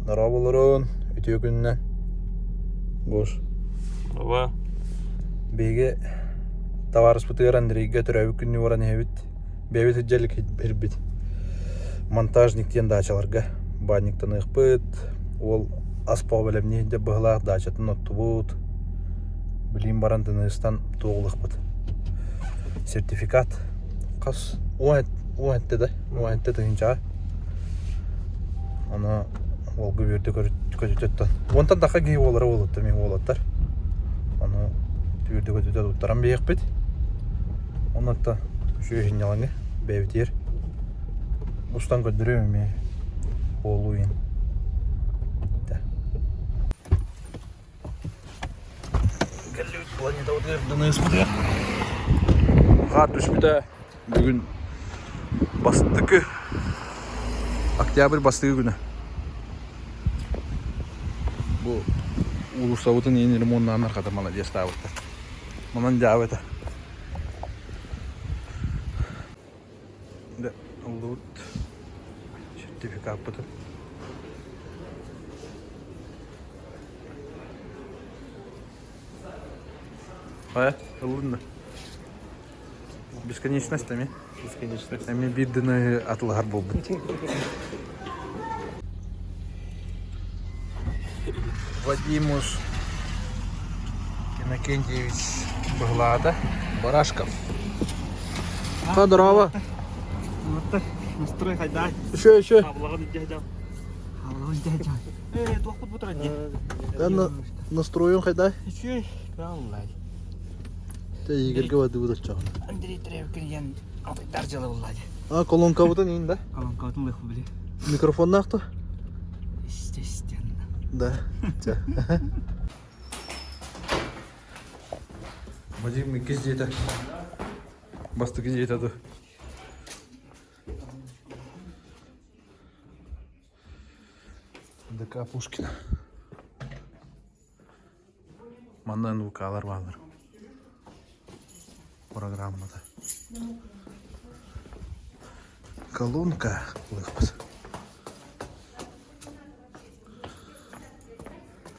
Дорооболорун, үтүө күнүнэн. Гош. Оба. Биһиги табаарыспытыгар Андрейга төрөөбүт күннүү баран иһэбит. Бэйэбит илдьэ илик ирбит. Монтажник диэн даачаларга баанньыктаныахпыт. Уол ас бөҕө бэлэмнии сылдьар быһыылаах даачатын оттубут. Билигин баран тыныыстан туох ылыахпыт. Сертификат хас 17 да 17 тыһыынчаҕа. Ону уолга үөрдэ көтүтөттөн. Уонтан тахха киһи уолара уолаттар мин уолаттар. Ону түөрдэ көтүтэ туттаран биһиэхпит. Оннуттан үчүгэй сынньалаҥы бэйэбитигэр устан көрдөрүөм эмиэ уолу Кэллибит планетабытыгар Дыныыспытыгар. Хаар түспүтэ бүгүн бастакы октябрь бастакы күнэ. Бу уулуссабытын иин ремоннаан архата маладьыастаабыттар. Манан дьаабы этэ. Дьэ, ыллыбыт сертификаппытын. Хайа, ыллын да? Бесконечность эми. Бесконечность. Эми биир дыны атылаһар буолбут. Вадимус Иннокентьевич быһылаата. Барашков. Ха, здорово. Настрой хайдай. Еще, еще. Хаблаҕын дьэ Ээ, туохпут бу туран дии. Да, настроен хайдай. Үчүгэй, кыаллай. Тэ Игорьга бардыбыт оччоҕуна. Андрей Тревкин диэн алтайдар дьыала булла дии. А, колонкабытын иин да? Колонкабытын лыхпы били. Микрофоннаах то? Естественно. Да. Чэ. Вадим иккис дьиэтэ. Бастакы дьиэтэ ду. ДК Пушкина. Манна НВК-лар бааллар. Программата. Колонка ылыахпыт.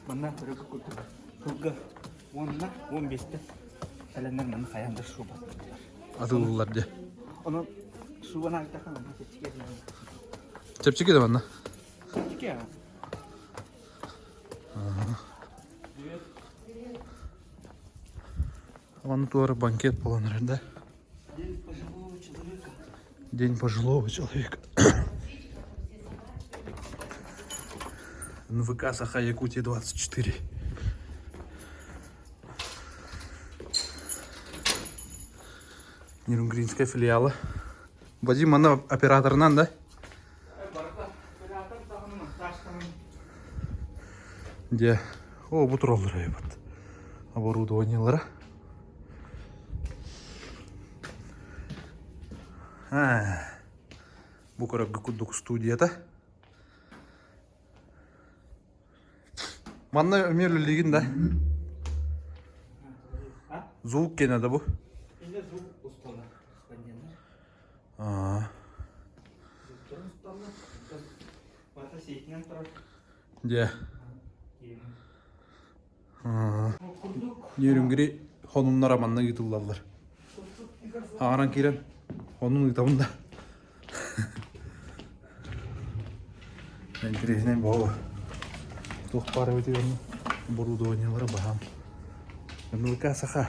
Манна көрөккө курдук сылга уонна уон биэстэ кэлэннэр манна хайаан да шубаттар. Атылылар дьэ. Онон шубаны айтахан манна чэпчэки Чэпчэки да манна. Чэпчэки аа. Манна туора банкет буолан эрэр да? День пожилого человека. День пожилого человека. НВК Саха Якутия 24. Нерюнгринская филиала. Вадим, аны операторынан да? Дьэ, о, бу тураллар эбит. Оборудованиелара. Бу көрөргө курдук студията. Манна эмиэ үлэлиигин да? Звук киэнэ да бу? Дьэ. Нерюнгри хонуннара манна ыытыллаллар. Ааран киирэн хонун ыытабын да. Интэриэһинэй буолла. Туох баар эбитий онно оборудованиелара баһаам. НВК Саха.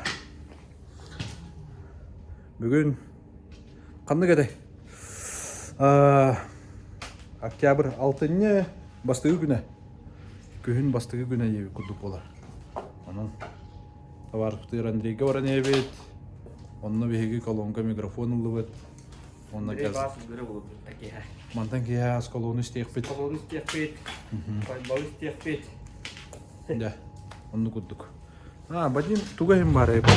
Бүгүн ханнык этэй? Октябрь алтынньы бастакы күнэ. Күһүн бастакы күнэ диэбит курдук буолар. Онон табаарыспытыгар Андрейга баран иһэбит. Онно биһиги колонка микрофон ыллыбыт. Онно Мантан киэһэ ас колону истиэхпит. Колону истиэхпит. Байбалы истиэхпит. Да, оннук курдук. А, Вадим туга иһин баар эбит.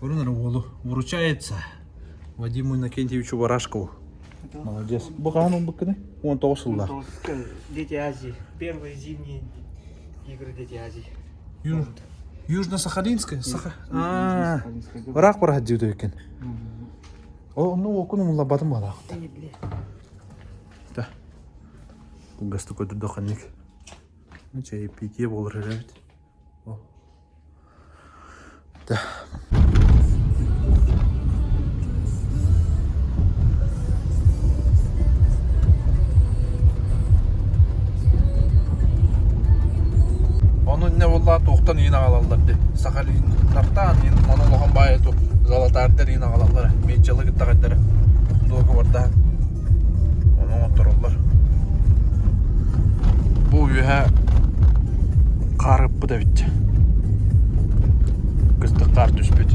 Урун уолу вручается Вадиму Иннокентьевичу Барашкову. Молодец. Бу хаһан ылбыккыный? 19 сыллаах. Дети Азии. Первые зимние игры Дети Азии. Южно-Сахалинская? Саха. Аа. Ыраах бараһат диэбит эбиккин. Онну уоккун умулларбатым буолаахта. Да. Кылгастык көрдөрдөх ханнык. Чаепитие буолар эбит. Да. Ону иннэ буоллаа туохтан иин аҕалаллар дии. Сахалиннартаан иин ону улахан баайы ту золотардар иин аҕалаллар. Мечелы кытта дуогабардаан ону оҥоттороллор. Бу үөһэ хаар ыппыт эбит. Кыстык хаар түспүт.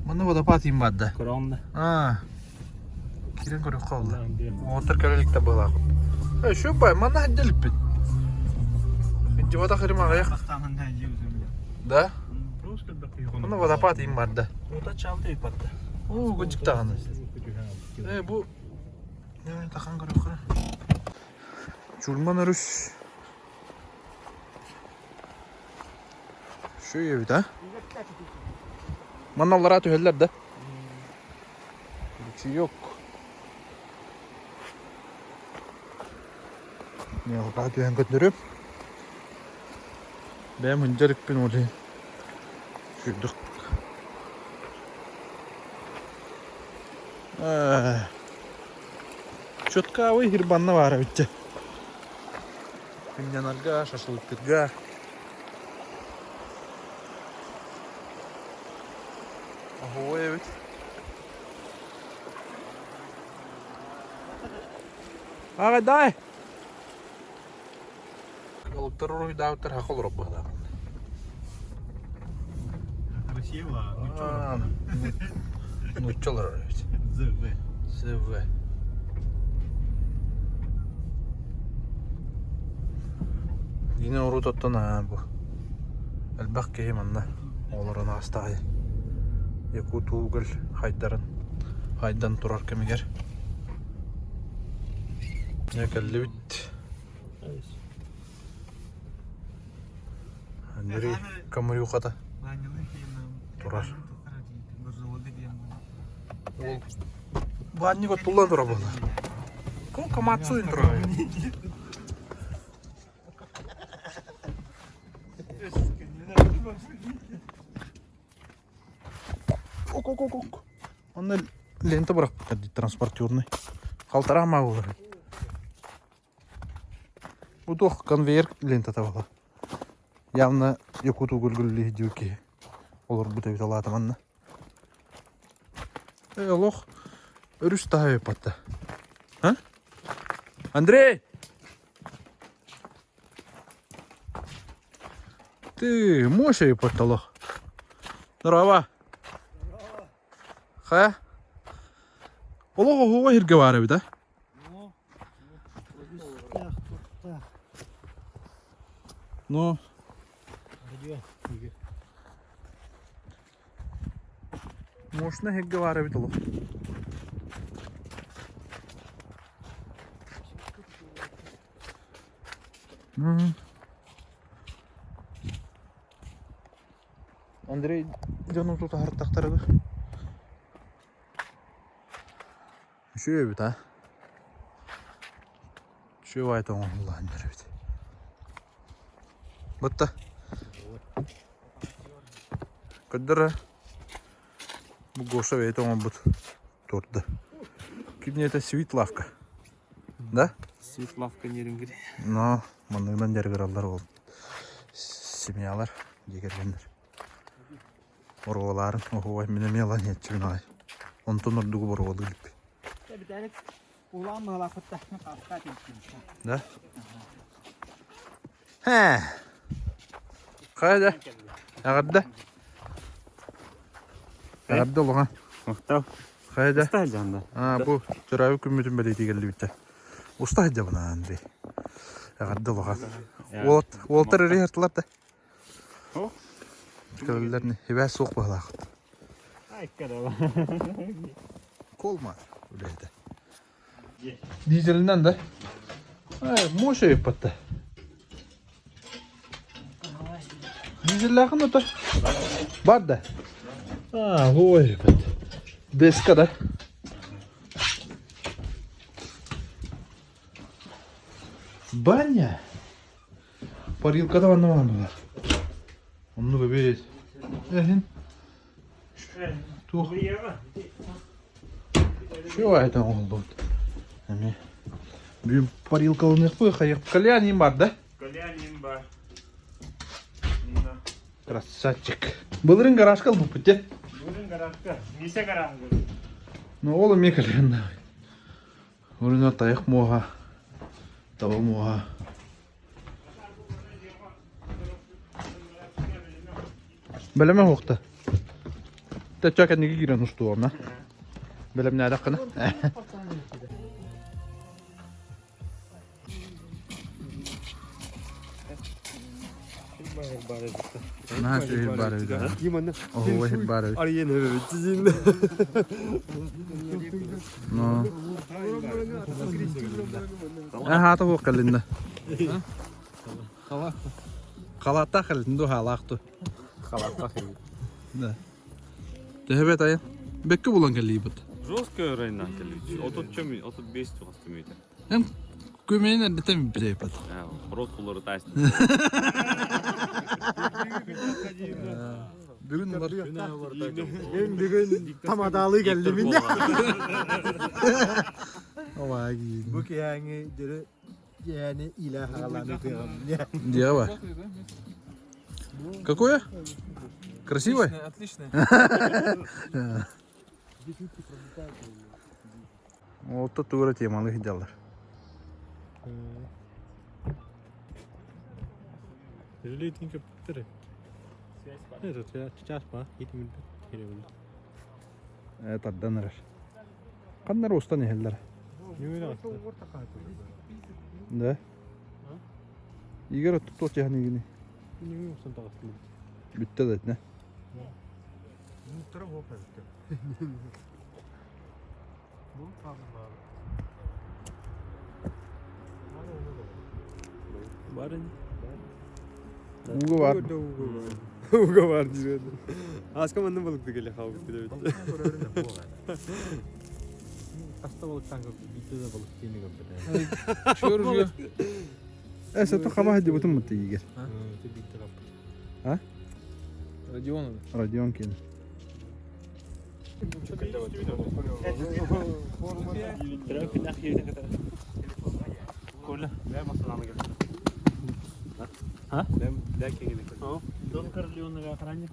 Манна водопад иин барда. Көрөҕүн да? Аа. Кирен көрүөххэ олла. Уолаттар кэлэ иликтэ быһыылаах. Э, шо бай, манна сылдьа иликпит. Дьыбатах ирим аҕыйах. Да? Манна водопад иин барда. Ута чалды ыппатта. Уу, кычык даҕаны. Э, бу тахан көрүөххэ. Чульман өрүс. Şu эбит, а? Манна аллараа түһэллэр да? Ручеек. Аллараа түһэн көрдөрүм. Бэйэм ындьар иппин ол иһин сүүрдүк. Четкаабый хирбанна баара эбит Сынньанарга, шашлыктыырга. Оһуой эбит. Аҕай дай! Балыктар уруһуйдаабыттар хаха олорор быһыылаах. Красиво, Нуучча олорор эбит. ЗВ. ЗВ. Дина урут оттон аа бу элбэх киһи манна олорон аастаҕай Якутуголь хайдарын хайдан турар кэмигэр Дьэ кэллибит Андрей Камрюхата турар. Ол баанньык оттуллан турар буолла. Комацуин турар. Ок, ок, ок, ок. Онно лента бырахпыттар дии транспортерный. Халтараа маа буолар. Бу туох конвейер лентата буолар. Явно Якуту гүлгүллүү диир киһи олорбут эбит алаата манна. Э, олох өрүс таһа ыппатта. А? Андрей! Ты мощь ыппатта олох. Здорово! Хайа? Олох оһуоҕа иһиргэ баар эбит, а? Ну, мощно иһиргэ баар эбит олох. Андрей дьону тутаһартахтарыгар Үчүгэй эбит аа. Үчүгэй баайта оҥоһуллан эбит. Бытта. Көрдөр Бу Гоша бэйэтэ оҥорбут торда. Кимнетэ свит лавка. Да? Свит лавка Нерюнгри. Но манныгынан дьарыгыраллар ол семьялар дьиэ кэргэннэр. Боруобалаарын оһуобай мин эмиэ ылан иһэччибин аҕай. Онтон ордугу боруобалыы иликпин. Да? Һээ. Хайа да? Эҕэрдэ. Эҕэрдэ улахан. Махтал. Хайа да? Уста сылдьаҕын да? Аа, бу төрөөбүт күммүтүн бэлиэтии кэллибит Уста сылдьабын Андрей. Эҕэрдэ улахан. Уолат, уолаттар өрүү артылар да. Кэлэллэр ибээс суох быһалаахыт. Колма үлэһитэ. Дизелинэн да? Мощь ыйыппатта. Дизеллээхин ото. Бар да. А, ой, Деска да. Баня. Парилкада манна баар буолар. Оннук эбит. Эһин. Туох? Чего это оҥоһуллубут? Эми. Бүгүн парилкаланыахпы, хайыах. Кальяним бар да? Кальяним бар. Красавчик. Былырын гаражка ылбыппыт те. Былырын гаражка. Мисе гаражка. Ну ол эмиэ кальяннаах. Урuna тайах муоха, таба муоха. Бэлэмэ хуохта. Тэччэ кэнниги киирэн устуоҕна. Бэлэмнээдэххинэ. Наһаа үчүгэй баар эбит. Оһуобай иһит баар эбит. Ну. Аһаата суох кэллиннэ. Халааттаах кэллин дуу, хаалаах дуу? Халааттаах кэллин. Да. Төһө бэт айан? Бэккэ булан кэллиибит. Жестко райнан кэллибит. 33 35 тугастымыйда. Эм көмейин эрдэтэн билэйбэт. Рот кулары тайсын. Бүгүн олар Мен бүгүн тамадалы келдим. Ова киин. Бу киһээҥи дьөрү киһээни илэ хаалааны тыаҕым. Дева. Какое? Красивое? Отлично. Олта тура темалы хидялар. Жалеет компьютеры. Этот сейчас па, Тардан эрэр. Ханнар устан иһэллэр. Да. Игорь туох тиһэн Бүттэ да этинэ. Ууга бар. Уга бар диэн. Аска манна балыкты келе хаалбыт эбит. Хаста балыктан биитэ да балык диэни көрбөтө. Эсэ то хаба хадибытым мытты Игорь. А? Родион. Родион кин. Дон Корлеоне охранник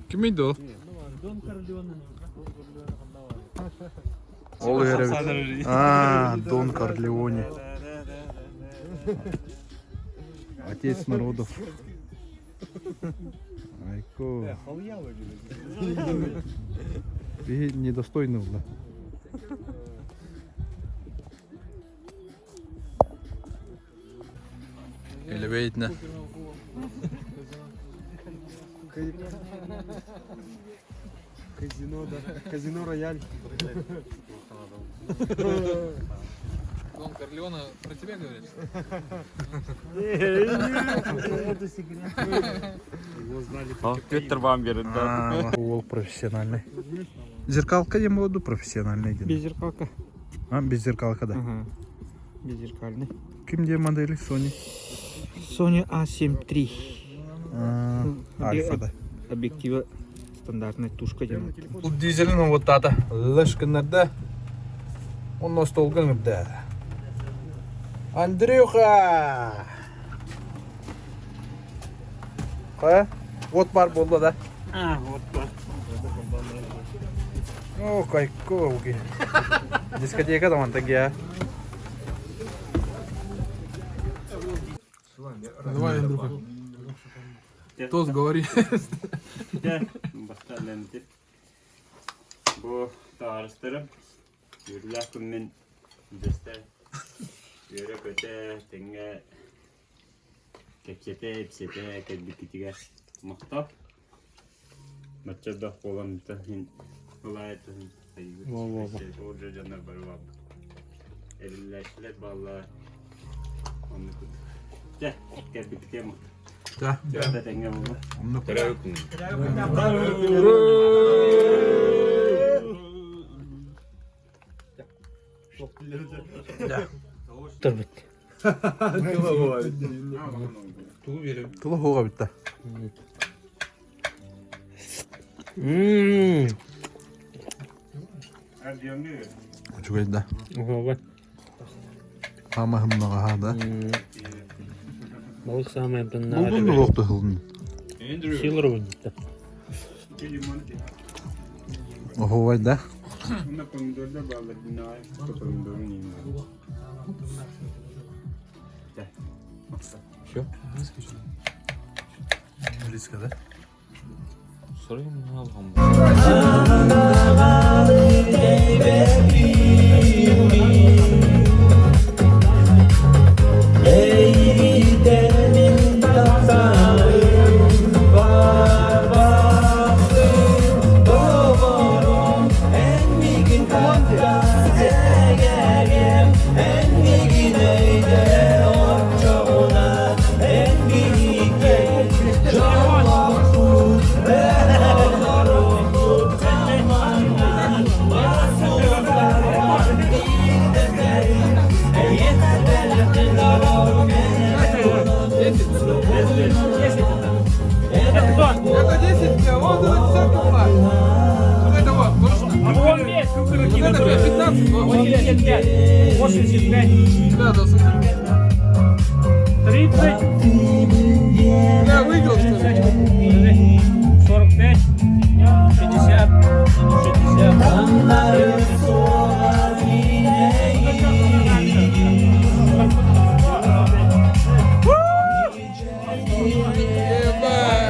Ким ду? Дон Корлеоне. Ол эбит. А, Дон Корлеоне. Отец народов. Айко. Биһи недостойны была. Элевейтне. Казино, да. Казино Рояль. Дон Корлеоне про тебя говорит? Петр Бамбер, да. Ол профессиональный. Зеркалка я молоду профессиональный. Без зеркалка. А, без зеркалка, да. Ага. Беззеркальный. Ким где модели Sony? Sony A7 III. А, Альфа, да. Объектива стандартная тушка делает. Бұл дизелін оттата. Лышкынырды. Онно столгынырды. Андрюха! Қая? Вот бар болды да. А, вот так. О, кайко уги. Дискотека там тагия. Давай, Андрюха. Тост говори. Бу таарыстарым үөрүүлээх күммүн дэстэ үөрэ-көтө тэҥҥэ кэпсэтэ-ипсэтэ кэлбиккитигэр махтал. Бачча элбэх буолан иһин ылаайытын ол дьоннор бары бааллар. Эриллээччилэр бааллар. Оннук Дьэ, кэлбиккитигэр махтал. Да. Дьэ, тэҥҥэ буолла. Турбут. Тыла хуга битте. Үчүгэй да. Уһуга. Хаама хымнаҕаһа да. Балык саамай амтаннааҕа. Булдун луохту хылын. Силровын. Оһуобай да. Все. Близко, да? Sorayım ne alham. Это 10, вот это десятка была. Вот это вот, точно. Вот это 15, 85. 85. Да, да, смотри. 30. Я выиграл, что ли? 45. 50. 60. Ебать.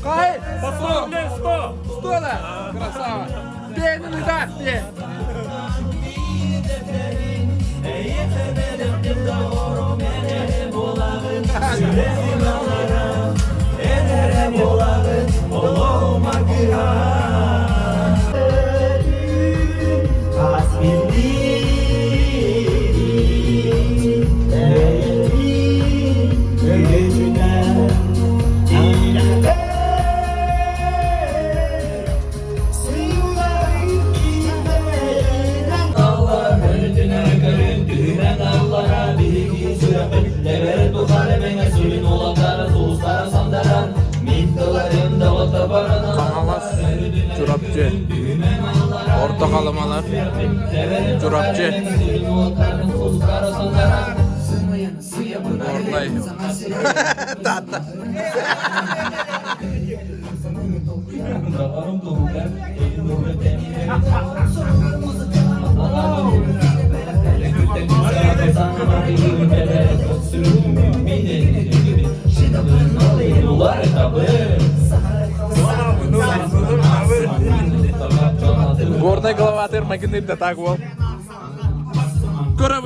Кай! Сто! Сто, да? Красава. Пей, ну не да, пей. Хаҥалас, Чурапчы. Орто Халымалар, Чурапчы. Горнай. Таатта. Горнай главатыр магнит да так бол. Көрө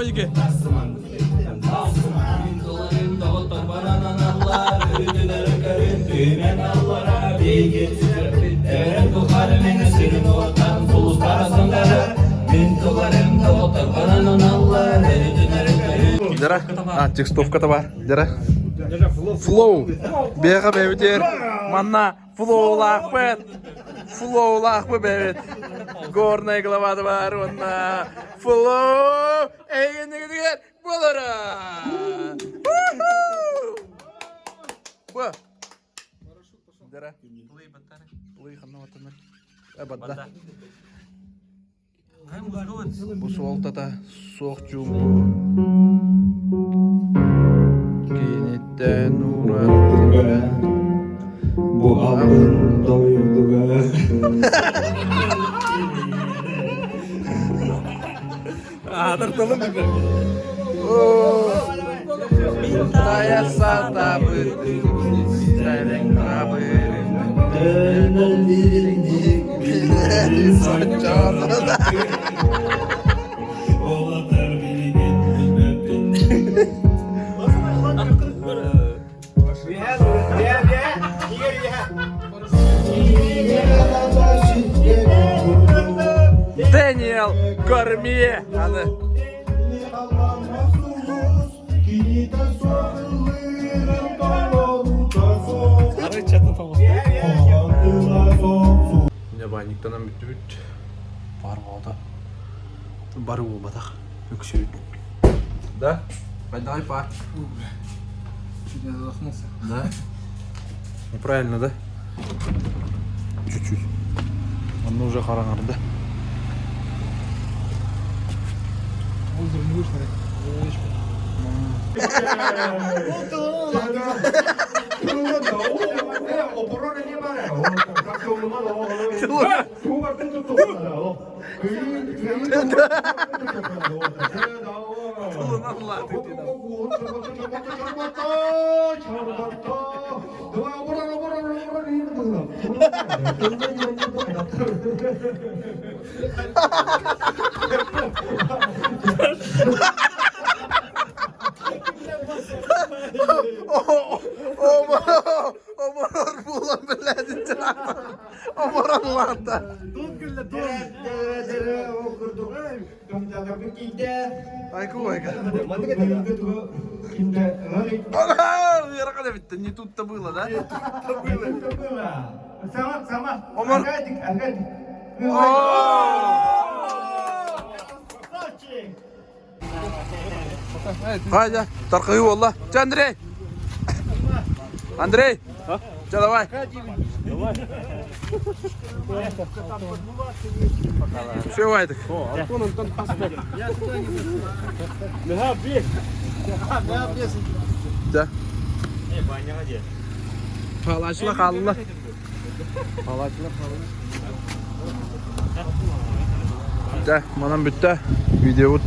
Дера, а, текстовка бар. Дера. Флоу. Бега бебитер. Манна флоу лахпет. Флоу лахпы бебит. Горная глава бар. Онна. Флоу. Эгенегер болара. Бу. Дера. Плый ханна ватанар. Эбадда. Бу суолтата суох чуумпу. Киниттэн ураттыга Бу абын дойдуга. Аатар тылым Тая сатабытым, стэрэҥ хабырым, билэри соччоно. Дэниел! Корми! Аны. Дьэ баанньыктанан бүттүбүт. Бар буолта. Бары буолбатах. Үксүбүт. Да? Давай пар. Чуть не задохнулся. Да? Неправильно, да? Чуть-чуть. Он уже хараҥарда. Воздух не вышел, речку. Оборор буолан бэлээтин Оборон лаата. Айку айка. Не тут-то было, да? Сама, сама. Омар. Аркадик, Аркадик. Хайда, таркыы буолла. Чэ, Андрей! Андрей! Чэ, давай. Все, Вайтик. Да. Палачла хаалла. Дьэ, манан бүттэ. Видеобут.